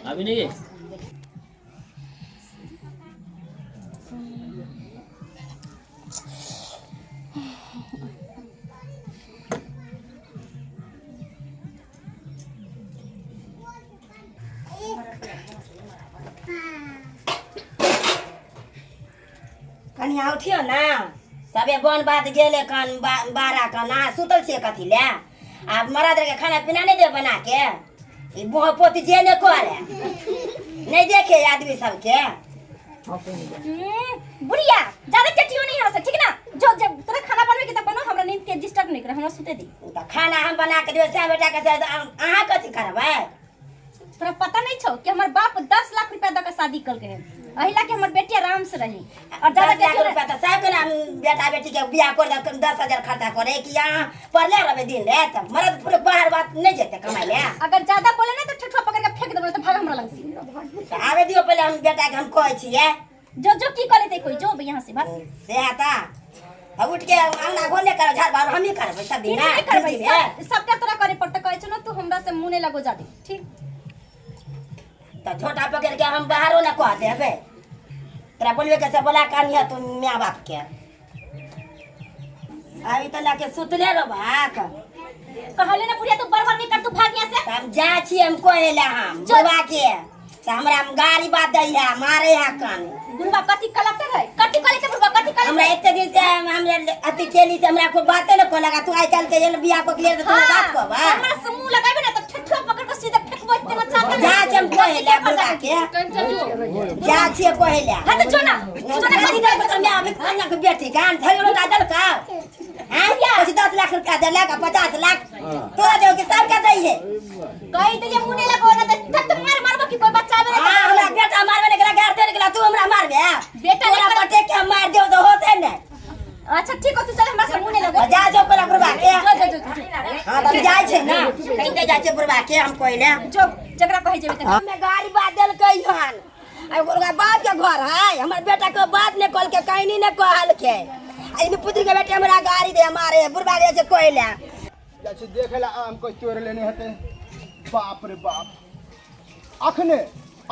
अभी नहीं कनिया उठियो ने सबे बन बात गेले कन बारा कन अहाँ सुतल छियै कथी लए आब मरद के खाना पीना नहि देब बना के ई बोह पोती जे नहि करे नहि देखे आदमी सबके बुढ़िया ज्यादा चटियो नहीं हमरा से ठीक ना जो जब तोरा खाना बनबे के त बनो हमरा नींद के डिस्टर्ब नहीं कर हमरा सुते दे तऽ खाना हम बना के देबै सएह बेटा के से अहाँ कथी करबै तोरा पता नहीं छौ कि हमर बाप 10 लाख रुपया दऽ के शादी कलकै हन एहि ला कि हमर बेटी आराम से रही और ज्यादा 10 लाख टेंशन रुपया तऽ सबके ने हम बेटा बेटी के बियाह कर दऽ 10,000 खर्चा करे कि अहाँ पढ़ले रहबै दिन राति मरद पूरे बाहर बात नहि जेतै कमाइ लए अगर ज्यादा बोले ना तो ठेठुआ पकड़ के फेंक देबो तो भाग हमरा लग से तऽ आबे दियौ पहिले हम बेटा के हम कहै छियै जो जो की कर लेते कोई जो यहाँ से भाग से हता अब उठ के अंगना घर नहीं करब झाड़ बार हम ही करबै सब दिन किछु नहि करबै दिन है सबटा तोरा करे पड़तै कहै छौ ने तू हमरा से मुँह नहि लगो जादे ठीक तऽ छोटा पकड़ के हम बाहरो न कह देबै तोरा बोलबे के से बोला कानिया तू माय बाप के अभी तऽ लके सुतले रहबाक कहले ना बुढ़िया तू बड़बड़ नहीं कर तू भाग यहाँ से तऽ हम जा छियै हम कहै लए हम बुढ़वा के तऽ हमरा गाड़ी बात दै है मारे है कान बुढ़वा कथी कलेक्टर है कथी करे के बुढ़वा कथी करे हमरा एते दिन से हम अथी केली से हमरा कोई बाते न कहलक तू आइ काल्हि के एल बियाह कऽ के लेल तऽ तोरा बात कहबा हमरा से मुंह लगाबे ना तो ठेठुआ पकड़ के सीधा फेंकबो इतना चाहता जा छै हम कहै लए बुढ़वा के जा छियै कहै लए हां तो जो ना जो ना कथी करबै तोर माय अभी कन्या के बेटी गान धैलो टा देलका हैं कुछ 10 लाख रुपया देलक आ 50 लाख तोरा देव के सबके दै है कहि दे मुंह नहीं लगो ना तो थक मार मारबो कि कोई बच्चा आबे हां हमरा बेटा मारबे ने गेला गार देने गेला तू हमरा मारबे बेटा तोरा पटे के हम मार देव तो होते ने अच्छा ठीक हो तू चल हमरा से मुंह नहीं लगो जा जो कोला बुढ़वा के जो जो जो जो हां तब जाय छै ना कहीं ते जाय छै बुढ़वा के हम कोइले जो जकरा कहै जेबै तकरा हमे गाड़ी बात देलकै हन आ ओकरा बाप के घर है हमर बेटा के बात नहीं कहलकै कहीं नहीं कहलकै आ इने पुत्री के बेटे हमरा गाड़ी दे मारे बुढ़वा के छै कोइले जाइ छी देखे ला आम कोई तोड़ लेने हेतै बाप रे बाप अखने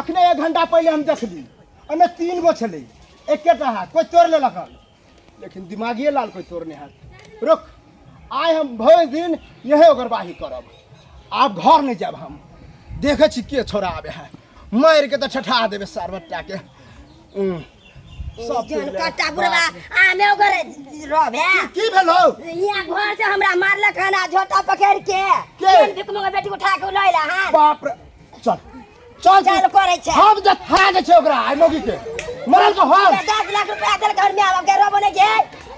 अखने एक घंटा पहिले हम देखली ओहिमे तीन गो छलै एकेटा हाथ कोई तोड़ लेलक हन लेकिन दिमागिए लाल कोई तोड़ने हाथ रुक आइ हम भरि दिन यही ओगरबाही करब आब घर नहि जायब हम देखै छी के छोड़ा आबै है मारि के तऽ ठठा देबै सार बच्चा के सब जन कट्टा बुढ़वा आमे ओकर रहबे की भेल हौ यहाँ घर से हमरा मारलक हन आ झोटा पकड़ के के? केन भिख बेटी उठा के लैला हन बाप रे चल चल चल करै छै हम जे खा दे छै ओकरा आइ मौगी के मरल के हम 10 लाख रुपया देलक हन माय बाप के रहबो नहीं के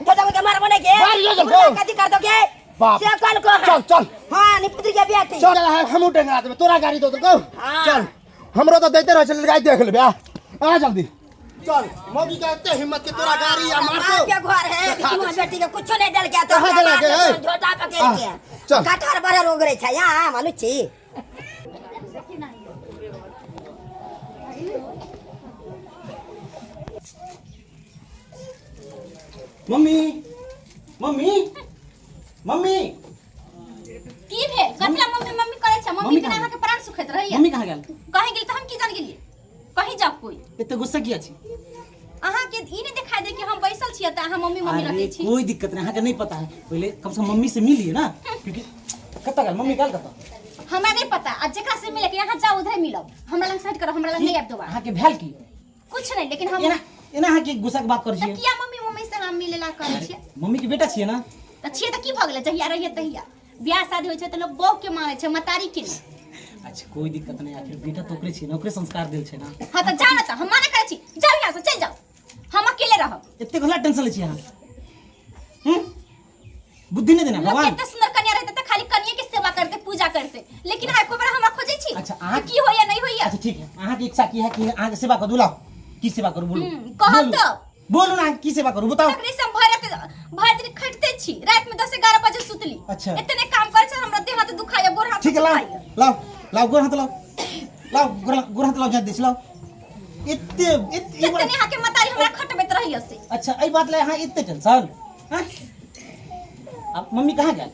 झोटा के मारबो नहीं के मार जो बुढ़वा जो। कथी कर दो के बाप। से कल को चल चल हां निपुत्री के बेटी चल हमहूँ टेंगा देबै तोरा गाड़ी दो देलकौ हाँ। चल हमरो तऽ दैते रहै छलै गाड़ी देख लेबै आ आ जल्दी चल मौगी के एते हिम्मत के तोरा गाड़ी आ मारतो बाप के घर है देखा दे। तुम्हार बेटी के कुछो नहीं देल के तो कहाँ देलक है? झोटा पकड़ आ, के चल। कटहर बड़ा रोग रहे छै यहाँ मालूम छी मम्मी मम्मी मम्मी की भेल कथी ला मम्मी मम्मी करै छै मम्मी मम्मी बिना कहाँ अहाँके प्राण सुखैत रहैया मम्मी कहाँ गेल कहीं गेल तऽ हम की जान गेलियै कहीं जाओ कोई एते गुस्सा किया छी अहाँके ई नहि देखाई दे कि हम बैसल छियै तऽ अहाँ मम्मी मम्मी अरे रटै छी कोई दिक्कत नहीं अहाँके नहीं पता है पहले कम से कम मम्मी से मिलिए ना क्योंकि कतऽ गेल मम्मी गेल कतऽ हमरा नहीं पता आ जेकरा से मिले के यहाँ जाओ उधर मिलब हमरा लग साइड करो हमरा लग नहीं आबि दोबारा अहाँके भेल की कुछ नहीं लेकिन हम एना एना अहाँके गुस्सा के बात करै तऽ छियै किया मम्मी मम्मी से हम मिलेला करै छियै मम्मी के बेटा छियै ना तऽ छियै तऽ की भऽ गेलै जहिया रहियै तहिया बियाह शादी होइ छै तऽ लोग बहू के मानै छै मतारी के नहि अच्छा कोई दिक्कत नहीं आखिर बेटा तो ओकरे छियै ना ओकरे संस्कार देल छै ना हाँ तऽ जाओ ना तऽ हम मना करै छी जाओ यहाँ से चलि जाओ हम अकेले रहब एते घोला टेंशन लै छियै अहाँ हम्म बुद्धि नहीं देना लोग भगवान एते सुंदर कन्या रहते तऽ खाली कन्या के सेवा करते पूजा करते लेकिन अहाँ एको बेर हमरा खोजै छी अच्छा, अहाँ- की होइया नहीं होइया अच्छा ठीक है अहाँ के इच्छा की है कि अहाँ के सेवा करू लाओ की सेवा करू बोलू कहब बोलू। तऽ। बोलू ना की सेवा करू बताओ तखने से हम भरि रात भरि दिन खटते छी रात में 10 11 बजे सुतली अच्छा। इतने काम करे छै हमरा देह हाथ दुखाइया गोर हाथ ठीक है लाओ दुखाइया लाओ लाओ गोर हाथ लाओ लाओ गोर गोर हाथ लाओ जा this लाओ एते एते ई इतने अहाँ के मतारी हमरा खटबैत रहैया से अच्छा एहि बात ले अहाँ एते टेंशन हैं अब मम्मी कहाँ गेल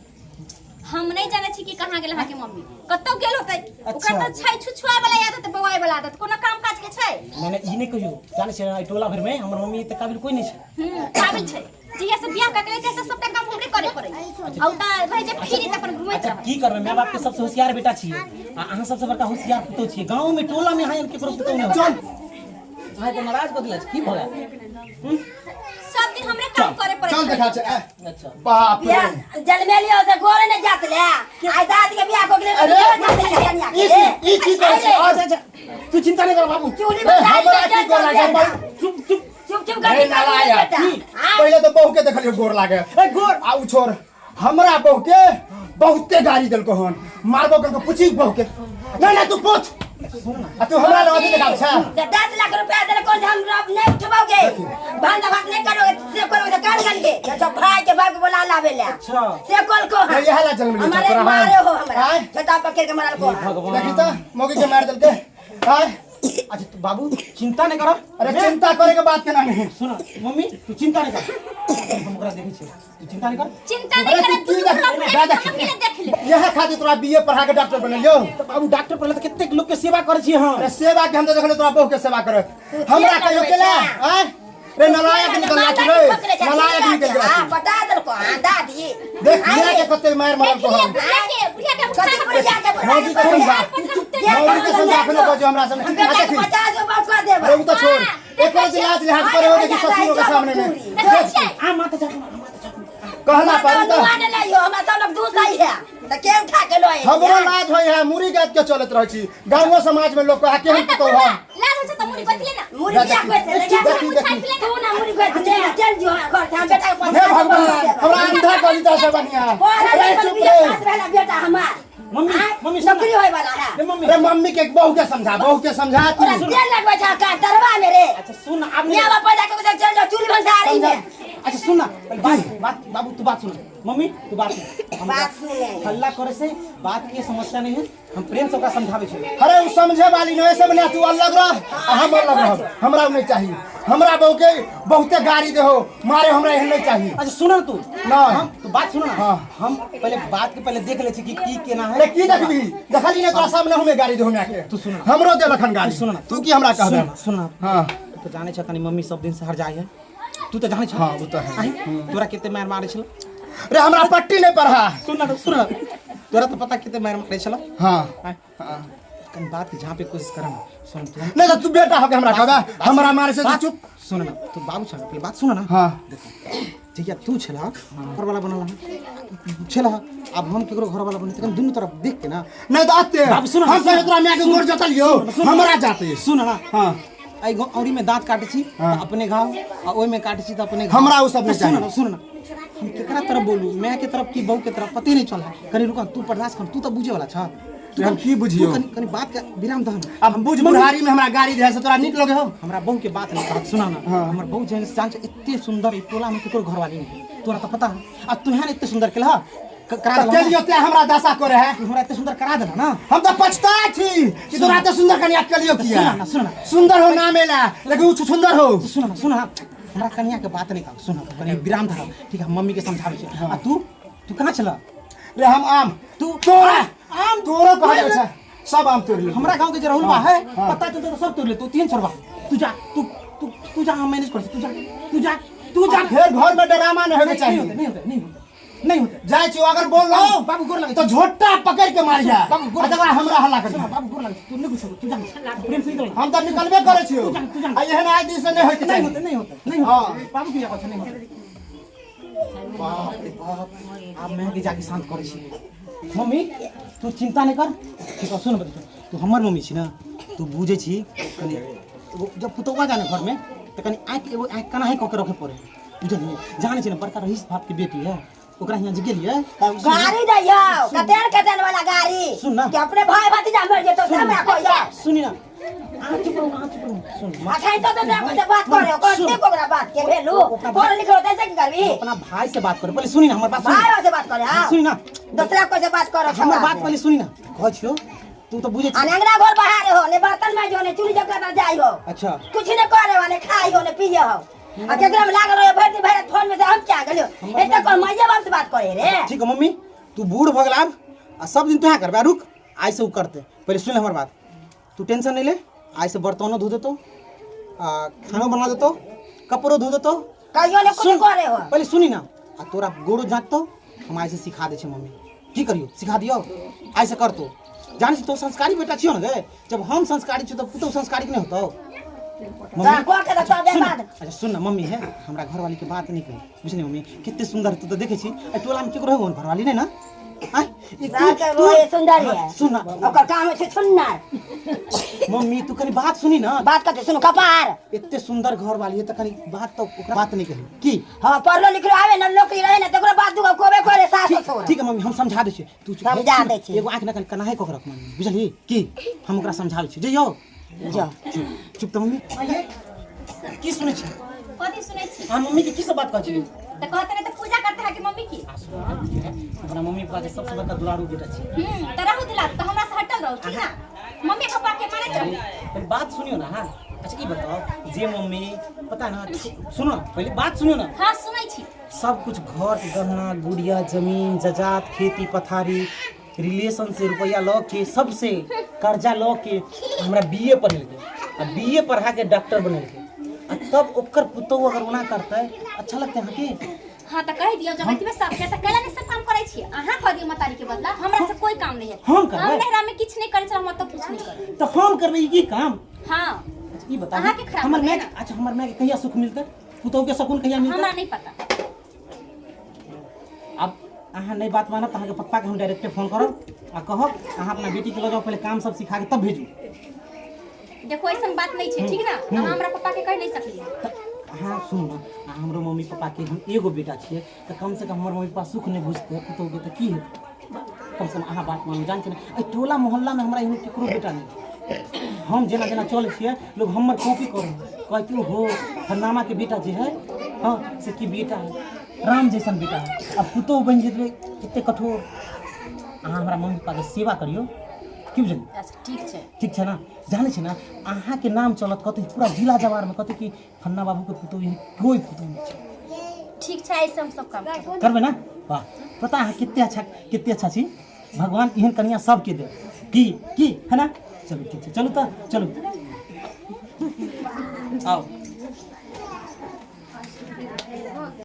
हम नहीं नहीं जाने छी कि कहाँ गेल अहाँके मम्मी, कतौ गेल होतै। अच्छा। ओकर तऽ छै छुछुआय वाला आदत, बौआय वाला आदत, कोनो काम काज के छै? नहीं नहीं, ई नहीं कहियो। जाने छै एहि टोला भरि में हमर मम्मी एते काबिल कोई नहीं छै। काबिल छै। जहिया से बियाह कऽ के तहिया से सबटा काम हमरे करे पड़ै आ उ तऽ रहै छै फ्री तऽ अपन घुमैत अच्छा रहै। की करबै, माय बाप के सबसे होशियार बेटा छियै आ अहाँ सबसे बड़का होशियार पुतोह छियै। गाँव में टोला में अहाँ केकरो पुतोह नहीं। चल, अहाँ के नाराज कऽ देलक की भऽ गेल? सब दिन हमरे काम करे पड़ै चल छै। देखा छै ए, अच्छा। बाप रे। बियाह जन्मेलियो से गोरे नहीं जात ले, आइ दादी के बियाह को गेले। अरे, जात ले कनिया ई के। ई की करै छै? अच्छा अच्छा, तू चिंता नहीं कर बाबू। चूल्ही ए, में हमरा की गोर लागे? चुप चुप चुप चुप अरे कर नालायक। बेटा। हाँ? पहिले तऽ बहू के देखलियो गोर लागे। ए गोर आ उ छोड़, हमरा बहू के बहुते गाली देलको हन, मारबो करको। पूछी बहू के। नहीं नहीं, तू पूछ। आ तू हमरा लग अथी देखाब छै? जे 10 लाख रुपया देलको जे हम रब नहीं उठबाओगे, भांजा भात नहीं करोगे, से करोगे तो कान कान के जो भाई के बाप के बोला लावे ले। अच्छा। से कल को नहीं, इहे ला जन्म ली हमारे तोरा हम। मारे हो हमरा। आय? छोटा पकड़ के मारल को। भगवान। देखी तऽ मौगी के मार देलके। आय? अच्छा तू बाबू चिंता नहीं कर। अरे चिंता करे के बात केना नहीं। सुन मम्मी, तू चिंता नहीं कर, हम ओकरा देखै छियै, तू चिंता नहीं कर। चिंता अरे नहीं करे। तू तू की देख- हम देख- अकेले देख ले। यह खातिर तोरा बीए पढ़ा के डॉक्टर बनेलियो। तऽ बाबू, डॉक्टर पढ़ले तऽ कतेक लोग के सेवा करै छियै हम। अरे सेवा के हम तऽ देखलियो तोरा बहू के सेवा करत, हमरा कहियो केला? आय रे नालायक निकल गेला तू रे, नालायक निकल गेला हां तू। बता देलको हां दादी। देख मिया के कते मार मारल को देखिए हम। बुढ़िया के, बुढ़िया के उठा कथी के बुढ़िया के बोला? मौगी के समझा, मौगी के समझा, अखनो बजो हमरा सामने। हम आ बेटा के देखी 50 गो बात कर देब। अरे उ तऽ छोड़, एको दिन लाज लिहाज करे हो देखी ससुरो के सामने में। देखिए। आ माथा चाटू, आ माथा चाटू। कहला पर तो तऽ आने लाइयो हमरा सब लोग दूध लाई है त के उठा के लोए? हमरो लाज होय है, मुरी गात के चलत रहै छी गाँवो समाज में। लोग कहे केहन पुतोह है। लाज होइ छै तऽ मुड़ी गोति ले ना। मुड़ी बिया कोइ से देखी, देखी। तू ना मुड़ी गोति ले चल जो घर से, हम बेटा के हे भगवान, हमरा अंधा कलिता से बढ़िया। अरे चुप रे। बेटा हमार। मम्मी, मम्मी, सुन। नौकरी होय वाला है। रे मम्मी। अरे मम्मी के, बहू के समझा, बहू के समझा तू। ओरा तेल लगबै छै का दरबा में रे? अच्छा सुन आब मियां बाप पैदा के चल जाओ चूल्ही भंसारी में। अच्छा सुन ना, पहले बात बात बाबू, तू बात सुन, मम्मी तू बात सुन। हम बात सुने। हल्ला करे से बात के समस्या नहीं है, हम प्रेम से ओकरा समझाबै छियै। अरे उ समझे वाली नहीं सब ना, तू अलग रह आ हम अलग रह। हमरा उ नहीं चाहिए, हमरा बहू के बहुते गाड़ी देहो मारे, हमरा एहन नहीं चाहिए। अच्छा सुन ना तू। ना। हम तू बात सुन ना। हाँ। हम पहले बात के पहले देख ले छी कि की केना है। अरे की देखबी? देखली ने तोरा सामने हमें गाड़ी देहो माय के। तू सुन ना। हमरो देलखन गाड़ी। सुन ना। तू की हमरा कहबे? सुन ना, सुन ना। हाँ। तू तो जाने छ कनी मम्मी सब दिन शहर जाय है, तू तो जाने छ। हाँ, वो तो है। आही, तोरा कते मार मारे छल? रे हमरा पट्टी नहीं पढ़ा। सुन ना, सुन ना, तोरा तो पता कते मार मारे छल। हाँ। आय, कनी बात के जहाँ पे कोशिश कर ना, सुन तू। नहीं तो तू बेटा होके हमरा कहबे हमरा मारे से? तू बात- चुप। सुन ना, तू बाबू छ ना, पहले बात सुन ना। हाँ। देखो, जहिया तू छला घर वाला बनल छला, अब हम केकरो घर वाला बने, दुनू तरफ देख के ना। नहीं तो आते बाबू, सुन ना, हम सुन। सब तोरा माय के गोर जतलियो सुन। हमरा जाते। सुन ना। हाँ। एहि औरी में दांत काटे छी हाँ। तऽ अपने घाव आ ओहि में काटे छी तऽ अपने घाव। हमरा उ सब तऽ नहीं सुन ना चाही। सुन ना, हम केकरा तरफ बोलू, माय के तरफ कि बहू के तरफ, पते नहीं चल है। कनी रुक, तू बर्दाश्त कर, तू तऽ बुझे वाला छ। तू हम की बुझियौ? तू कनी कनी बात के विराम दह ना। अब बुझ, बुढ़ारी में हमरा गाड़ी दे से तोरा नीक लगे हो? हमरा बहू के बात नहीं कहत, सुना ना। हाँ। हमर बहू जेहन जान छै एते सुंदर, ई टोला में केकरो घरवाली नहीं है, तोरा तऽ पता है। आ तू हेन एते सुंदर केलह करा तऽ देलह ना। केलियो ते हमरा दशा करे है। तू हमरा एते सुंदर करा देलह ना। हम तऽ पछता छी कि तोरा एते सुंदर कनिया केलियो किया। सुना ना, सुना ना। सुंदर हो नाम एला, लेकिन उ सुंदर हो। सुन ना, सुन ना, हमरा कनिया के बात नहीं कह, सुन कनी विराम धर, ठीक है? मम्मी के समझाबै छै। आ तू तू कहाँ छल? रे हम आम तू तोरा आम तोरो कहल छै, सब आम तोड़ ले। हमरा गांव के जे राहुल बा है हाँ। पता चलते तो सब तोड़ ले। तू तीन छोड़बा, तू जा, तू तू तू जा, हम मैनेज कर छी, तू जा, तू जा, तू जा। फेर घर में ड्रामा नहीं होके नहीं चाहिए। होते, नहीं होते, नहीं होते, नहीं होते। जाइ छी, अगर बोल रहा बाबू गोर लगे तो झोटा पकड़ के मार जा। बाबू, गोर- आ तकरा हमरा हल्ला कर। सुन बाबू, गोर लगे, तू नहीं कुछ, तू जा, प्रेम से निकल। हम तऽ निकलबे करै छियौ। तू जा, तू जा। आ एहन आइ दिन से नहीं होके नहीं चाही। होते, नहीं होते, नहीं हाँ। होते। बाबू की जगह नहीं होते। बाप रे बाप, आब मैं के जाके शांत करै छी। मम्मी, तू चिंता नहीं कर, ठीक है? सुन बता, तू हमर मम्मी छी ना, तू बुझै छी। कनी एगो जब पुतौआ जाने घर में तऽ कनी आँखि, एगो आँखि कनाहे कऽ के रखे पड़े, बुझलियै? जाने छी ने, बड़का रईस बाप के बेटी है, ओकरा हियाँ जे गेलियै। गाड़ी दैयो कतेन कतेन वाला गाड़ी। सुन ना। कि अपने भाई भतीजा मर जेतो से हमरा कहियो। सुनी ना, अहाँ चुप रहू, अहाँ चुप रहू, सुन अखन तो दोसरा कोई से बात करे कोन सुन। के ओकरा बात के भेलू पढ़ लिख होतै से की करबी? अपना भाई से बात करो पहले, सुनी ना हमर बात, सुनी। भाई से बात करे? हां। सुनी ना। दोसरा कोई से बात करो। हमर बात पहले सुनी ना, कहै छियौ, तू तो बुझै आ छी। नंगरा घर बाहर हो ने बर्तन में जो ने चूल्ही जगह जाई हो। अच्छा। कुछ ने करे वाले, खाई हो ने पिए हो, आ केकरा में लागल रहे भरि दिन भरि रात फोन में से। हम क्या गेलियो एते कोन माइये बाप से बात करे रे? ठीक है मम्मी, तू बूढ़ भऽ गेल आब, आ सब दिन तोहे करबै रुक आइ से उ करतै पहिले सुन ले हमर बात तू टेंशन नहीं ले आइ से बर्तनो धो देतो आ खानो बना देतो कपड़ो धो देतो कहियो ने कुछ करे हो पहिले सुनी ना आ तोरा गोड़ो जाँततो हम आइ से सिखा दै छै मम्मी की करियो सिखा दियो आइ से करतो जानै छी तो संस्कारी बेटा छियो ने गे जब हम संस्कारी छियो तऽ पुतहु संस्कारी नहि होतो तोरा कह के तऽ तबे सुन बाद अच्छा सुन ना मम्मी है हमरा घरवाली के बात नहीं कही बुझली मम्मी कते सुंदर तू तऽ देखै छी एहि टोला में केकरो हो घरवाली नहीं ना आय ई तू रात तू रोए सुंदर है सुन ना ओकर काम होइ छै सुननाइ मम्मी तू कनी बात सुनी ना बात कथी सुनू कपार एते सुंदर घरवाली है तऽ कनी बात तऽ ओकरा बात नहीं कही की हाँ पढ़लो लिखलो आवे ना नौकरी रहे ना तकरो बाद दूगो कोबे करे सास ठीक ससुर ठीक है मम्मी हम समझा दै छियै तू चुप समझा सुन, दै छियै। एगो आँखि ना कनी कनाहे कऽ के रख मम्मी बुझली की हम ओकरा समझाबै छियै जइयौ जा चुप चुप तऽ मम्मी की सुनै छी कथी सुनै छी अहाँ मम्मी के की सब बात कहै छी तऽ कहते रहे तऽ पूजा करते है कि मम्मी की अपना मम्मी पापा के सबसे बड़का दुलारू बेटा छी तऽ रहू दुलार तऽ हमरा से हटल रहू ठीक ना मम्मी पापा के मानैत रहू पहले बात सुनियो ना हाँ अच्छा ई बताओ जे मम्मी पता ना सुनो ना पहले बात सुनियो ना हाँ सुनै छी सब कुछ घर के गहना गुड़िया जमीन जायदाद खेती पथारी रिलेशन से रुपया लऽ के सबसे कर्जा लऽ के हमरा बी ए पढ़ेलकै आ बी ए पढ़ा के डॉक्टर बनेलकै आ तब ओकर पुतोहु अगर ओना करतै अच्छा लगतै अहाँके हाँ तऽ कहि दियौ जब एतबे सबके तऽ कैला नहि सब काम करै छी अहाँ कह दियौ मतारी के बदला हमरा से कोई काम नहीं है हम करबै? हम नैहरा में किछु नहि करै छी हम ओतऽ किछु नहि करै तऽ हम करबै ई की काम हाँ अच्छा ई बताउ अहाँके खराब हमर लगैए माय अच्छा हमर माय के कहिया सुख मिलतै पुतोहु के सुकून कहिया मिलतै हमरा नहीं पता अब अहाँ नहीं बात मानब तऽ अहाँके पप्पाके हम डायरेक्टे फोन करब आ कहब अहाँ अपना बेटीके लऽ जाउ पहिले काम सब सिखा के तब भेजू देखो ऐसा बात नहीं छै ठीक ना अहाँ हमरा पापा के कह नहीं सकली तऽ अहाँ सुनू ने अहाँ हमरो मम्मी पापाके हम एगो बेटा छियै तऽ कमसँ कम हमर मम्मी पापा सुख नहि बुझतै पुतोहुके तऽ की हेतै कमसँ कम अहाँ बात मानू जान छै ने एहि टोला मोहल्लामे हमरा एहन ककरो बेटा नहि हम जेना जेना चलै छियै लोग हमर कॉपी करै कहै कि हो फरनामाके बेटा जे है हँ से की बेटा है राम जैसन बेटा है अब पुतोहु बनि जेतै एते कठोर अहाँ हमरा मम्मी पापाके सेवा करियौ की बुझलियै अच्छा ठीक छै ठीक छै ने जानै छै ने अहाँके नाम चलत कतौ पूरा जिला जवारमे कतौ कि फन्ना बाबूके पुतोहु एहन कोइ पुतोहु नहि छै ठीक छै ऐसे हम सब काम करब करबै ने वाह पता अहाँ कते अच्छा छी भगवान एहन कनिया सबके दे की की है ना चलू ठीक छै चलू तऽ चलू आउ।